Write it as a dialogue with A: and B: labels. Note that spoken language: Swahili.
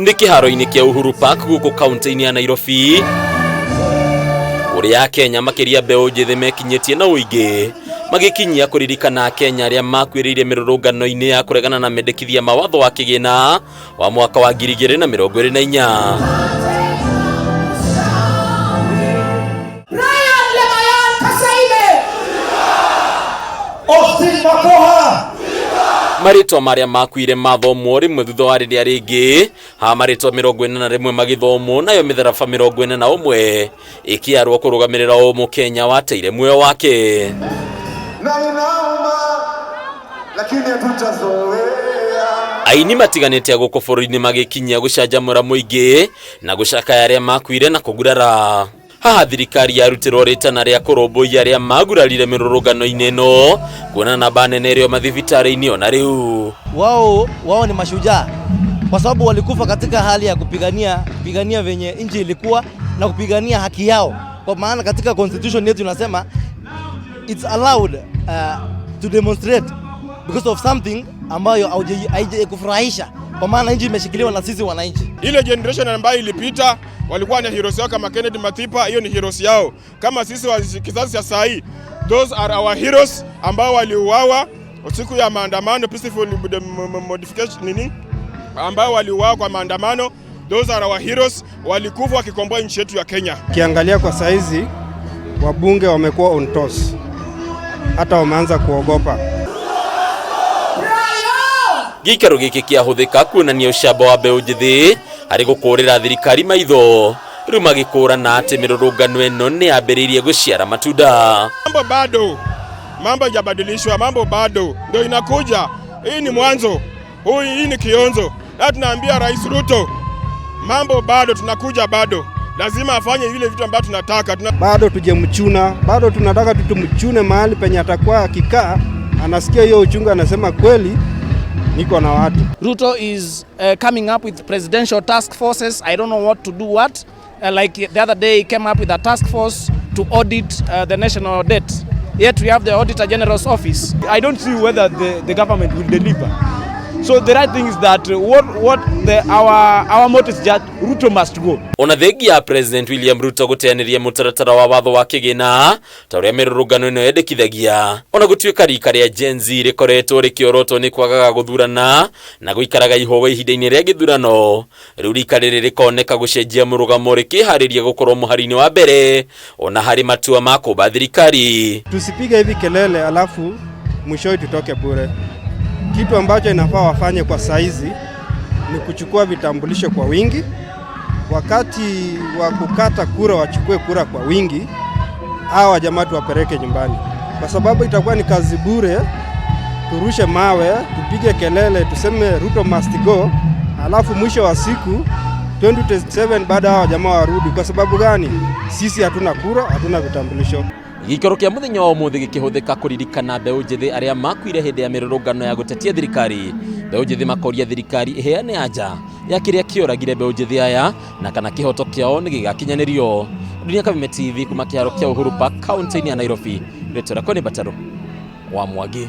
A: Nĩ kĩharo-inĩ kĩa Uhuru Park gũkũ kaunti-inĩ ya Nairobi, kũrĩa Akenya makĩria mbeũ njĩthĩ mekinyĩtie na ũingĩ magĩkinyia kũririkana Akenya arĩa makuĩrĩire mĩrũrũngano-inĩ ya kũregana na mendekithia ma watho wa kĩgĩna wa mwaka wa 2024.
B: Brian Lemayan Kasaine.
C: Austin Makoha.
A: Marĩtwa marĩa makuire mathomwo rĩmwe thutha wa rĩrĩa rĩngĩ, ha marĩtwa 41 magĩthomwo, nayo mĩtharaba 41 ĩkĩarwo kũrũgamĩrĩra o Mũkenya wateire muoyo wake.
C: Na inauma, lakini hatutazoea.
A: Aini matiganĩte a gũkũ bũrũri-inĩ magĩkinyia gũcanjamũra mũingĩ na gũcakaya arĩa makuire na kũgurara. Haha thirikari yarutĩrwo rĩtana rĩa kũrũmbũiya arĩa magurarire mĩrũrũngano-inĩ ĩno, kuona namba nene ĩrĩ o mathibitarĩ-inĩ ona rĩu.
D: Wao ni mashujaa kwa sababu walikufa katika hali ya kupigania venye nchi ilikuwa na kupigania haki yao, kwa maana katika constitution yetu inasema it's allowed to demonstrate because of something ambayo haijakufurahisha, kwa maana nchi imeshikiliwa na sisi wananchi.
E: Ile generation ambayo ilipita walikuwa na heroes yao kama Kennedy Matipa, hiyo ni heroes yao. Kama sisi wa kizazi cha saa hii, those are our heroes ambao waliuawa siku ya maandamano, peaceful modification nini, ambao waliuawa kwa maandamano. Those are our heroes, walikufa wakikomboa nchi yetu ya Kenya.
F: Ukiangalia kwa saizi wabunge wamekuwa on toes, hata wameanza kuogopa.
A: Gĩikaro gĩkĩ kĩahũthĩka kuonania ũcamba wa mbeũ njĩthĩ harĩ gũkũrĩra thirikari maitho, rĩu magĩkũrana atĩ mĩrũrũngano ĩno nĩ yambĩrĩirie gũciara matunda.
E: Mambo bado, mambo haijabadilishwa, mambo bado ndio inakuja. Hii ni mwanzo, hii ni kionzo, na tunaambia Rais Ruto mambo bado, tunakuja bado, lazima afanye vile vitu ambavyo tunataka.
F: Bado tujemchuna, bado tunataka tutumchune mahali penye atakuwa akikaa, anasikia hiyo uchungu, anasema kweli niko na watu.
G: Ruto is coming up with presidential task forces. I don't know what to do what. Like the other day, he came up with a task force to audit the national debt. Yet we have the Auditor General's office.
H: I don't see whether the government will deliver. So the right thing is that what the, our motto is just Ruto must go.
A: Ona thengia ya President William Ruto gũteanĩria mũtaratara wa watho wa kĩgĩna ta ũrĩa mĩrũrũngano ĩno yendekithagia, ona gũtuĩka rika rĩa Gen Z rĩkoretwo rĩkĩorotwo nĩ kwagaga gũthurana na gũikaraga ihũgũ ihinda-inĩ rĩa gĩthurano, rĩu rika rĩrĩ rĩkoneka gũcenjia mũrũgamo rĩkĩharĩria gũkorwo mũhari-inĩ wa mbere ona harĩ matua ma kũmba thirikari.
F: Tusipige hivi kelele alafu mwishowe tutoke bure. Kitu ambacho inafaa wafanye kwa saizi ni kuchukua vitambulisho kwa wingi. Wakati wa kukata kura wachukue kura kwa wingi, hawa jamaa tuwapeleke nyumbani, kwa sababu itakuwa ni kazi bure. Turushe mawe, tupige kelele, tuseme Ruto must go, alafu mwisho wa siku 2027 baada hawa jamaa warudi. Kwa sababu gani? Sisi hatuna kura, hatuna vitambulisho.
A: Gĩikaro kĩa mũthenya wa ũmũthĩ gĩkĩhũthĩka kũririkana mbeũ njĩthĩ arĩa makuire hĩndĩ ya mĩrũrũngano ya gũtetia thirikari. Mbeũ njĩthĩ makoria thirikari ĩheane anja ya kĩrĩa kĩoragire mbeũ njĩthĩ aya na kana kĩhoto kĩao nĩ gĩgakinyanĩrio. Dunia Kameme TV kuma kĩharo kĩa Uhuru Park kaunti-inĩ ya Nairobi. Rĩtwa rĩakwa nĩ Bataro wa Mwangi.